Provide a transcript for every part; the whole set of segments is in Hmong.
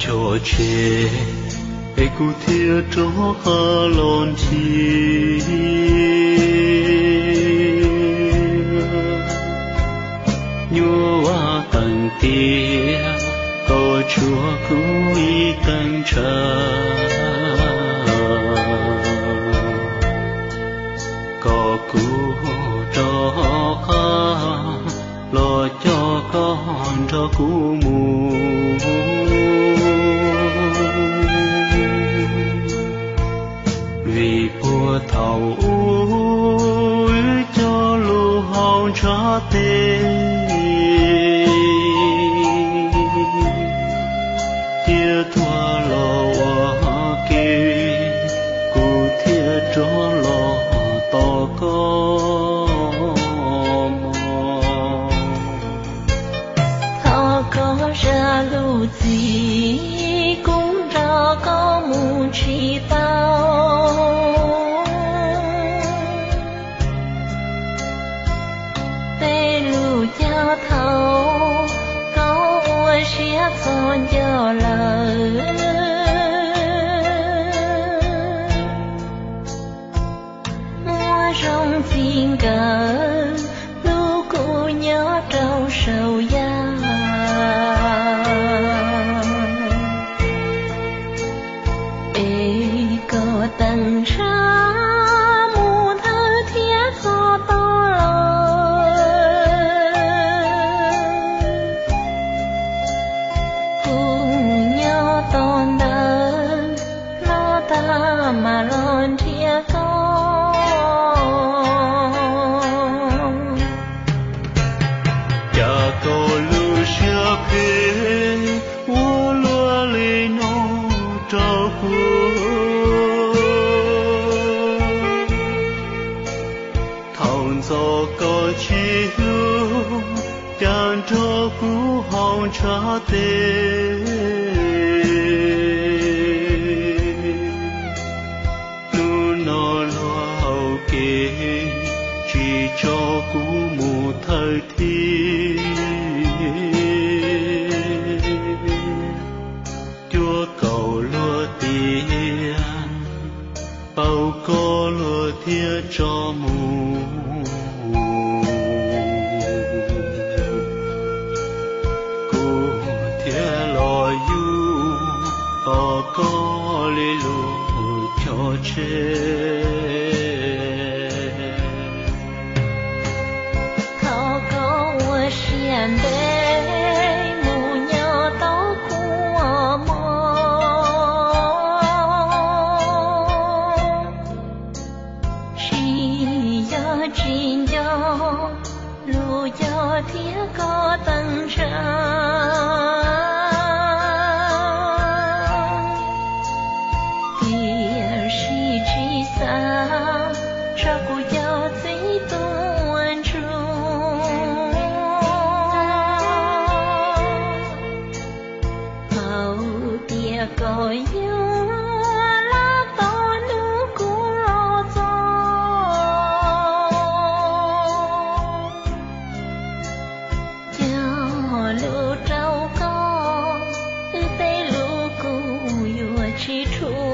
Chov tseg es kuv thiaj rov qab los nrhiav. Nyuaj ua tees tias koj tshuav kuv ib teev ntshaw, kom kuv rov qab los coj koj nrog kuv mus. Vim puag thaum ub wb cog lus hauv ntshav tes, thiaj tuag los ua ke, kuv thiaj rov los tos koj mog. Thov koj zam lub txim, kuv nrog koj mus tsis tau. Tej lus cog thaum koj ua siab txog nco lawm, muaj zoo txij nkawm hlub kuv nyob rau saum yaj. Es koj teem ntshaw mus thawj thiab koj tau los, kuv nyob tos ntawd los tag mam los nrhiav koj. Cas koj lub siab phem ua luaj li no rau kuv. Thaum ntxov koj tsis hlub, cas nrog kuv hauv ntshav tes. Hnub no luag hauv kev tsis tso kuv mus thawj thiab. Cuab kaum luag tiag, paub koj luag thiaj tso mus. Kuv thiaj los yug tos koj li lus chov tseg. Thov koj ua siab ntev mus nyob tos kuv mog. Tsis yog tsis nco lus cog thiab koj teem ntshaw, tiam sis tsis xav tso kuv cov txiv tuaj ntsuag. Paub tias koj yuav los tos hnub kuv los txog, cog lus rau koj, wb tej lus kuj yuav tsis dhuav.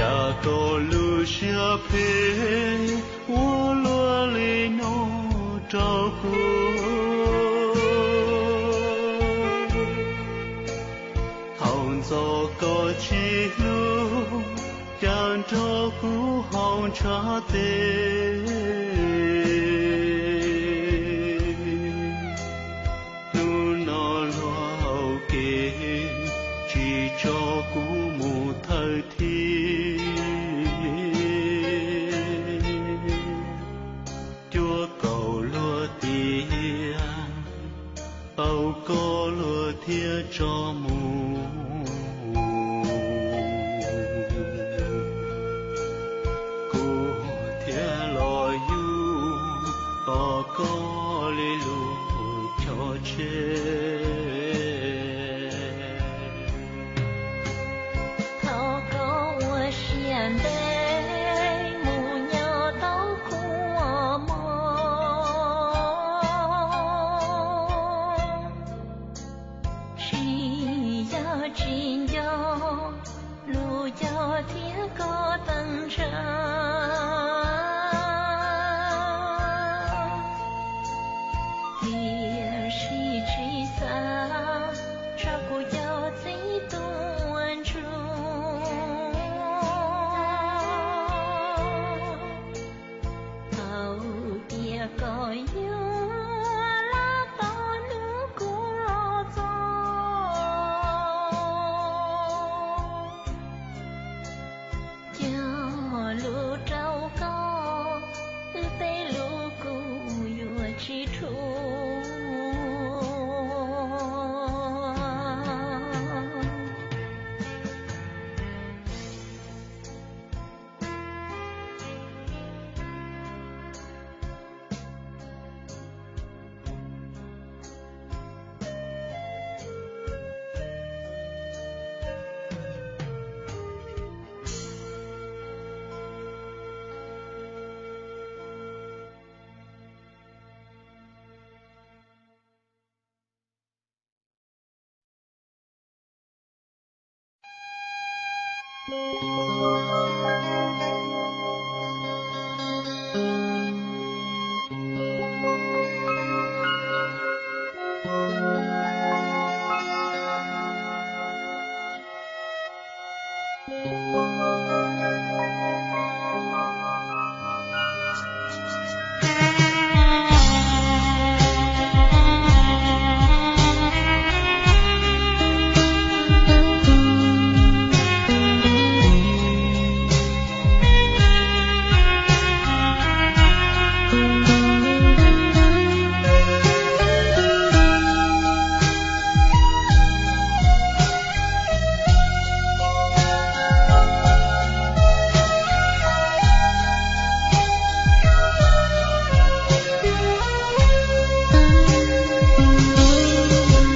Cas koj lub siab phem ua luaj li no rau kuv. Txawm koj tsis hlub, cas nrog kuv haus ntshav tes. Hnub no luag hauv kev, tsis tso kuv mus thawj thib. Cuaj kaum luag tiav, tau koj luag thiaj tso mus. Kuv thiaj los yug tos koj li lub chov tseg. Thaum koj ua siab ntev mus nyob tau khuam mog, tsis yog tsis nco lub cog thiab koj tag ntshav, tiam sis tsis xav tso kuv cov txiv tuaj ntsuag. Txawm tias koj yuav laj tos hnub kuv los txog, cog lus rau koj, wb tej lus kuj yuav tsis dhuav.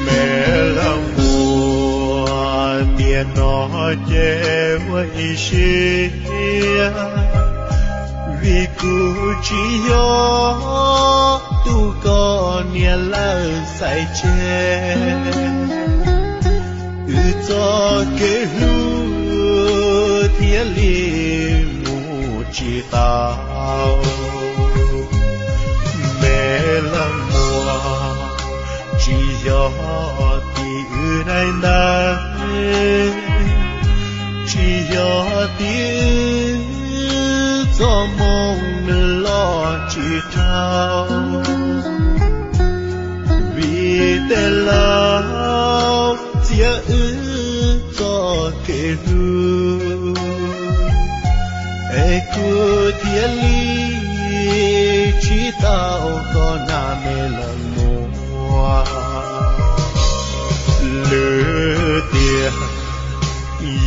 Me leej muam, tiam no ces ua ib siab, vim kuv tsis yog tus koj niam lawv xaiv tseg. Wb txoj kev hlub thiaj li mus tsis tau. Me leej muam, tsis yog tim wb daim ntawv, tsis yog tim wb txoj moo nws los tsis raug, vim tej laus txiav wb txoj kev hlub, es kuv thiaj li tsis tau koj na me leej muam. Lwm tiam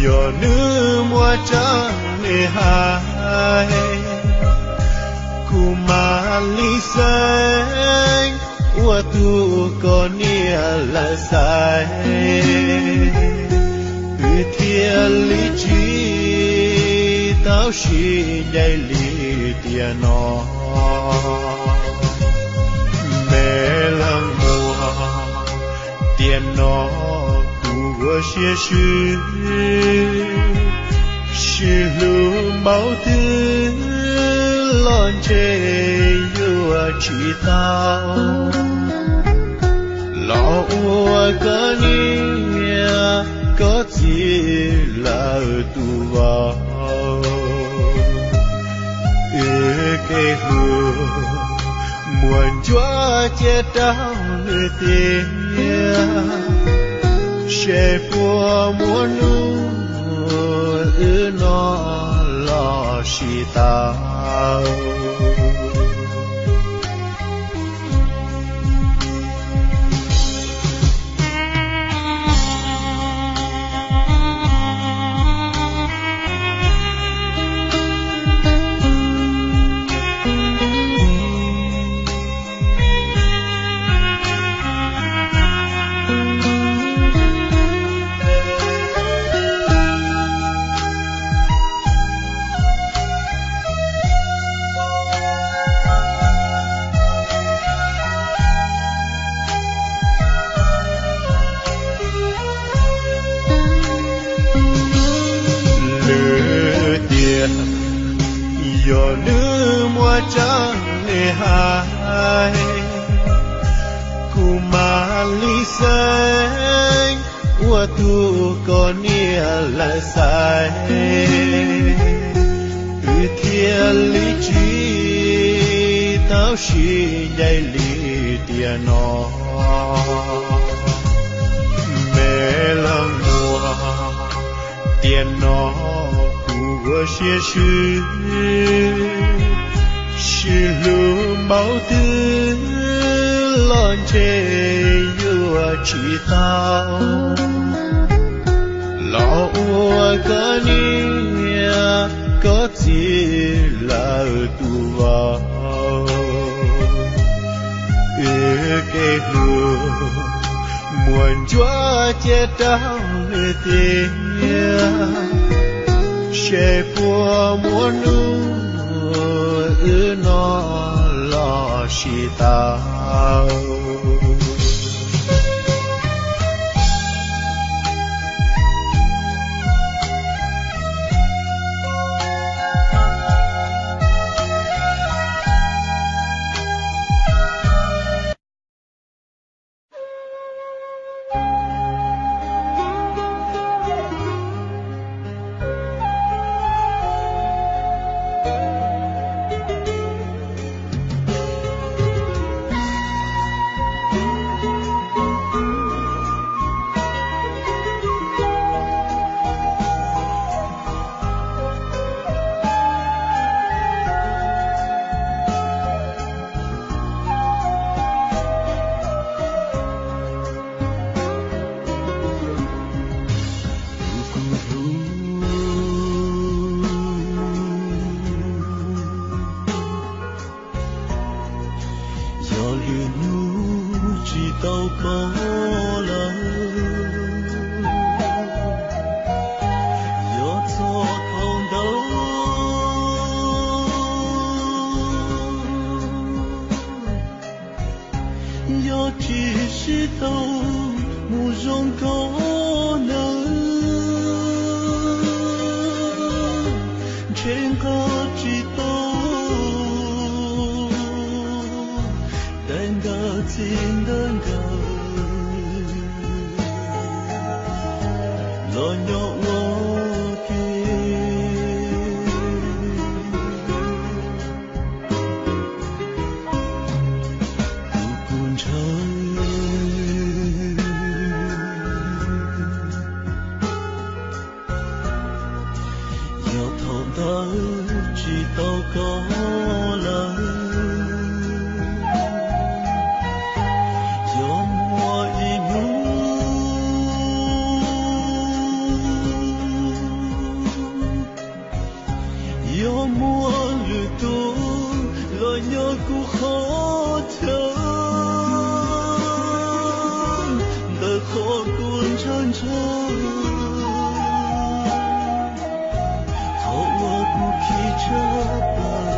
yog nws muaj tseeb li hais, kuv mam li xeeb ua tus koj niam lawv xaiv, wb thiaj li tsis tau sib ncaim li tiam no. Me leej muam, tiam no kuv ua siab swb, sib hlub npaum twg los ntshe yuav tsis tau, los ua koj niam koj txi lawm tus vauv. Wb kev hlub muaj ncuab cia rau nws tiag, seb puas muaj hnub wb no los sib tau. Lwm tiam yog nws muaj tseeb li hais, kuv mam li xeeb ua tus koj niam lawv xaiv. Wb thiaj li tsis tau sib ncaim li tiam no. Me leej muam, tiam no kuv ua siab swb, sib hlub npaum twg los ntshe yuav tsis tau. Los ua koj niam koj txiv lawv tus vauv, wb kev hlub muaj ncuab cia rau nws tiag, seb puas muaj hnub wb no los sib tau. Yog lwm hnub tsis tau koj lawm, yog txog thaum ntawd, yog tsis sib tau mus zoo nkauj nawb, ntshe nqa tsis tau daim ntawv txij ntawv nkawm los nyob ua ke. Tus kuv ntshaw, yog thaum ntawd tsis tau koj lawm, yog muaj ib hnub, yog muaj lwm tus los nyob kuv qhov chaw, ntawm qhov kuv ntshaw ntshaw, qhov uas kuv khib tshaj plaws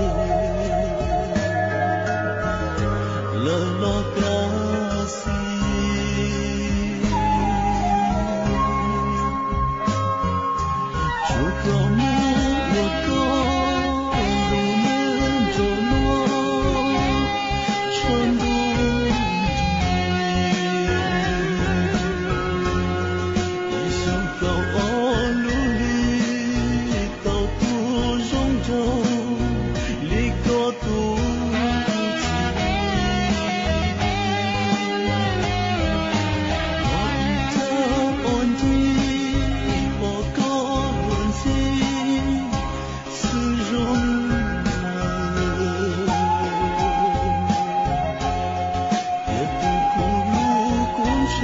lawm los kav xis. Tsuas koj muab ua koj lub neej nrog luag tshav ntuj nrig, ib xyoos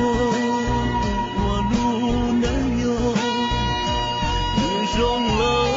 Ua hnub nab yog nws zoo lawm.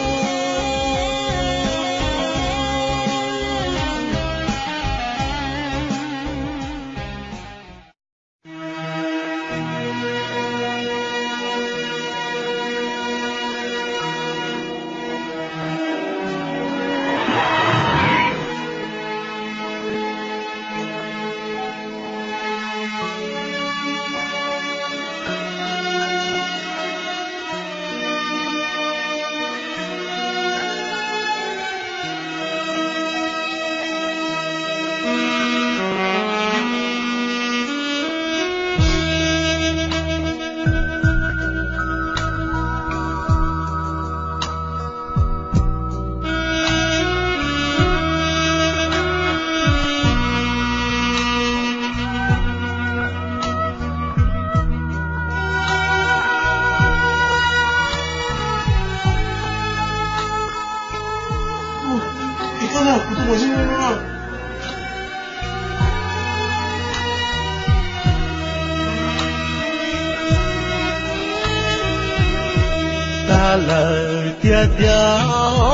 Tag lawm tiag tiag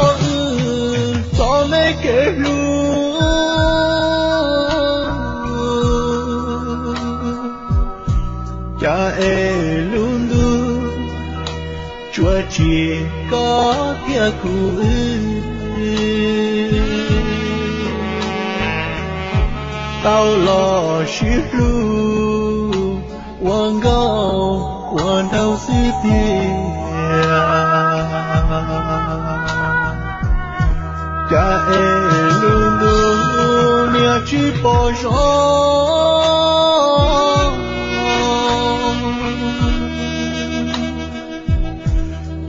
wb txoj me kev hlub, cas es lub ntuj tsuas tsim koj thiab kuv wb tau los sib hlub ua nkauj ua nraug xwb tiag. Cas es lub ntuj niaj tsis pom zoo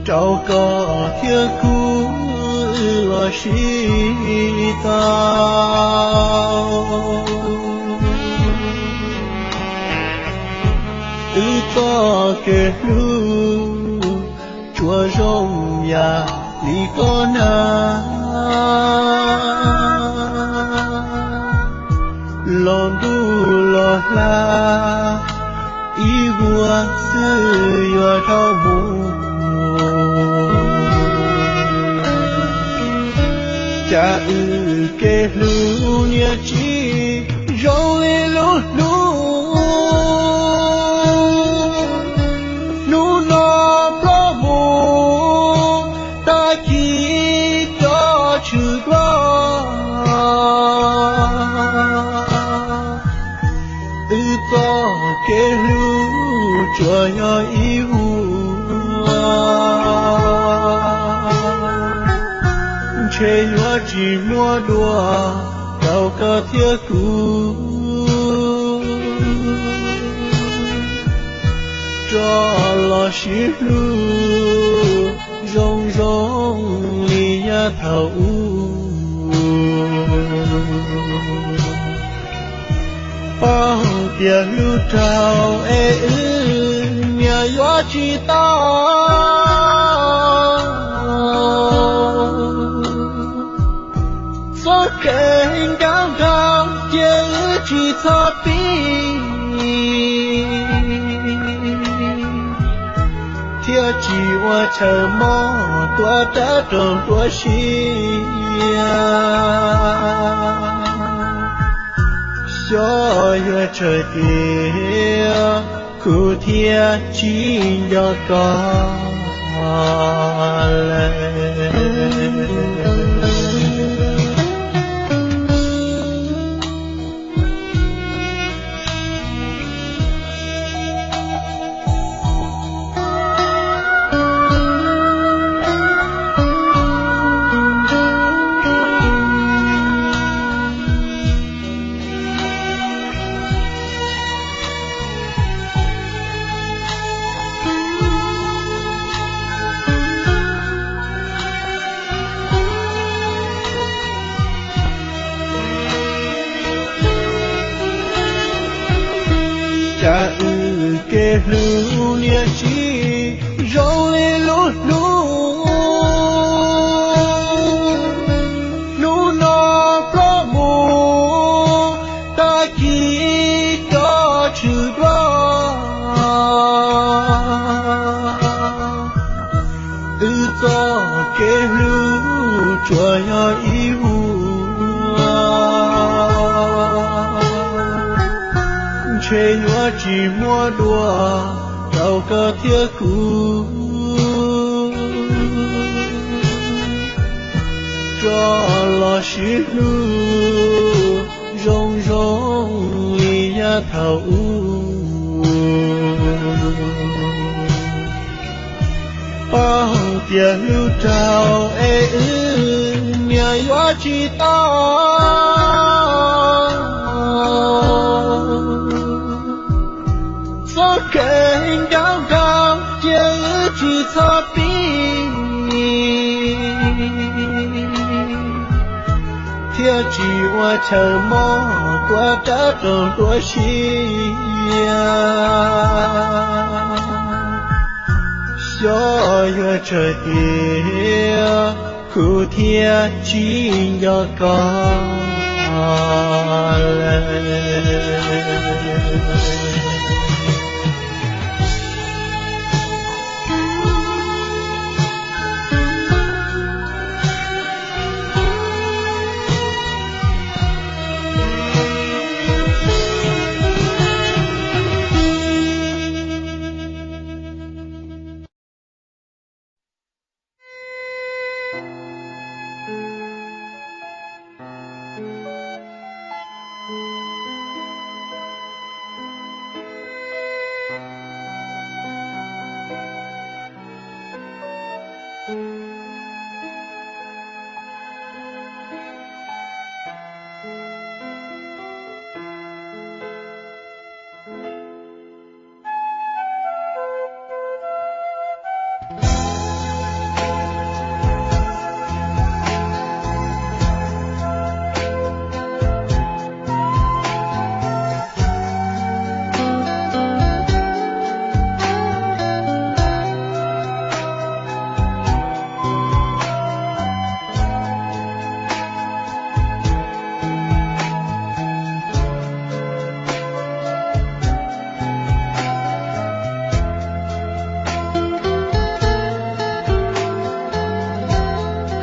rau koj thiab kuv los sib tau. Wb txoj kev hlub tsuas zoo yam li koj na, los ntuj los hla ib vuag xwb yuav dhau mus. Cas wb kev hlub niaj tsis zoo li lub hlub hnub no ploj mus, tag kis cov tshwm duab. Wb txoj kev hlub tsuas yog ib vuag, ntshe yuav tsis muaj dua rau koj thiab kuv rov los sib hlub zoo zoo li yav thaum ub. Paub tias hlub rau es wb niam yuav tsis tau, txoj kev nkauj nraug cia wb tsis txhob pib, thiaj tsis ua chaw mob tuav rawv rau nruab siab. Xyov yuav tsawg tiam kuv thiaj tsis nco koj lawm. Cas wb kev hlub niaj tsis zoo li lub hlub hnub no ploj mus, tag kis cov tshwm duab. Tsuas yog ib vuag, ntshe yuav tsis muaj dua rau koj thiab kuv. Tso los sib hlub zoo zoo li yav thaum ub. Paub tias hlub raug es wb niam yuav tsis tau. Txoj kev nco nkauj cia wb tsis txhob pib, thiaj tsis ua chaw mob kuav rab rau nruab siab. Xyov yuav tsawg tiam kuv thiaj tsis nco koj lawm.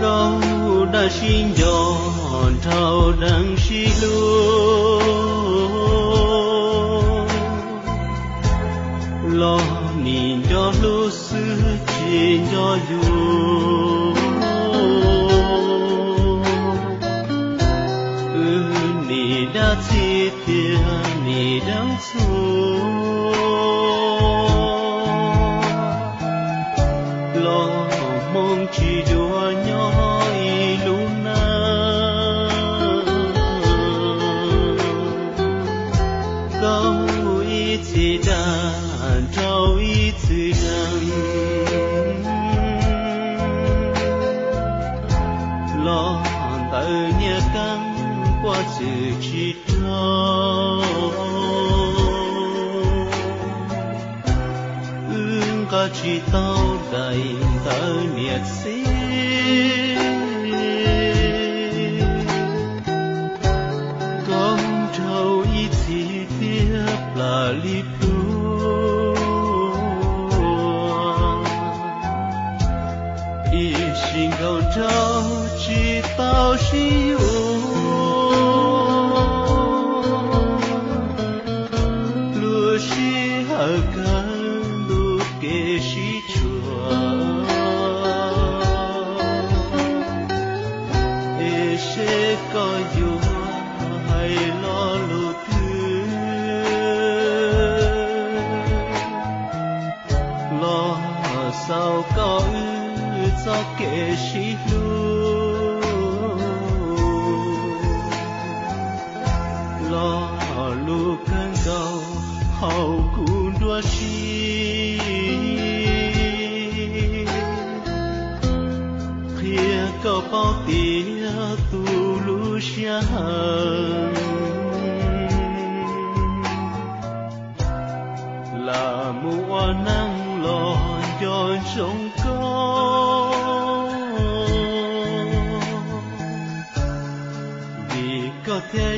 Kaum dab sib nco nrhau dab sib hlub, los nim nco hlub xwb tsis nco yus. Wb nim dab txi tias nim deev txhua, los hmoo tsis dua nyob ib lub neej. Tau ib txhis dag nrau ib txhis deev, los ntawm niag keeb kuaj txwm tsis raug. Wb nqa tsis tau daim ntawv niam txiv, nkaug nraug ib txhis tiag plam li pluag. Ib sim nkaug nraug tsis tau sib yuav, lub sij hawm kawg ntuj kev sib tshuam. Es seb koj yuav hais lo lus twg los xaus koj wb txoj kev sib hlub, los lus kawg nkaus hauv kuv nruab siab. Qhia koj paub tias tu lub siab heev, lam mus ua neej los nco ntsoov koj, vim koj thiaj